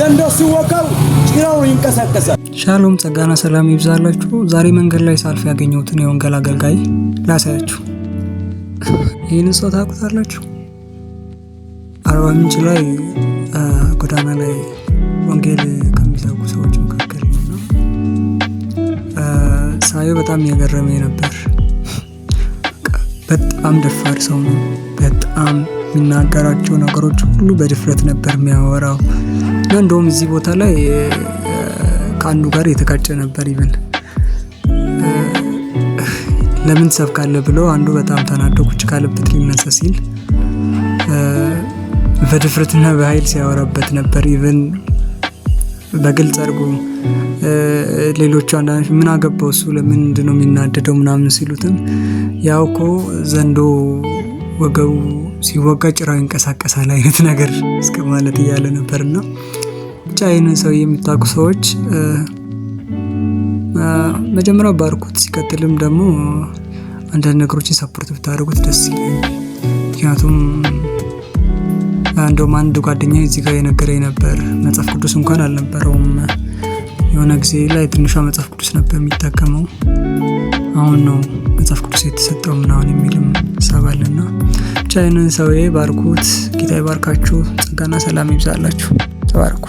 ዘንዶ ሲወጋው ጭራው ይንቀሳቀሳል። ሻሎም፣ ጸጋና ሰላም ይብዛላችሁ። ዛሬ መንገድ ላይ ሳልፍ ያገኘሁትን የወንጌል አገልጋይ ላሳያችሁ። ይህንን ሰው ታውቁታላችሁ? አርባ ምንጭ ላይ ጎዳና ላይ ወንጌል ከሚሰብኩ ሰዎች መካከል ነው እና ሳየው በጣም የገረመኝ ነበር። በጣም ደፋር ሰው ነው። በጣም የሚናገራቸው ነገሮች ሁሉ በድፍረት ነበር የሚያወራው እና እንደውም እዚህ ቦታ ላይ ከአንዱ ጋር የተጋጨ ነበር። Even ለምን ትሰብካለህ ብሎ አንዱ በጣም ተናዶ ቁጭ ካለበት ሊነሳ ሲል በድፍረትና በኃይል ሲያወራበት ነበር። Even በግልጽ አድርጎ ሌሎቹ አንዳንዶች ምን አገባው እሱ ለምንድን ነው የሚናደደው ምናምን ሲሉትም ያው እኮ ዘንዶ ወገቡ ሲወጋ ጭራው ይንቀሳቀሳል አይነት ነገር እስከ ማለት እያለ ነበር። እና ብቻ ይህንን ሰው የምታውቁ ሰዎች መጀመሪያ ባርኩት፣ ሲቀጥልም ደግሞ አንዳንድ ነገሮችን support ብታደርጉት ደስ ይለኛል። ምክንያቱም እንደውም አንድ ጓደኛ እዚህ ጋር የነገረኝ ነበር። መጽሐፍ ቅዱስ እንኳን አልነበረውም። የሆነ ጊዜ ላይ ትንሿ መጽሐፍ ቅዱስ ነበር የሚጠቀመው። አሁን ነው መጽሐፍ ቅዱስ የተሰጠው ምናምን የሚልም ሀሳብ አለና ብቻ ይህንን ሰውዬ ባርኩት። ጌታ ይባርካችሁ። ጸጋና ሰላም ይብዛላችሁ። ተባረኩ።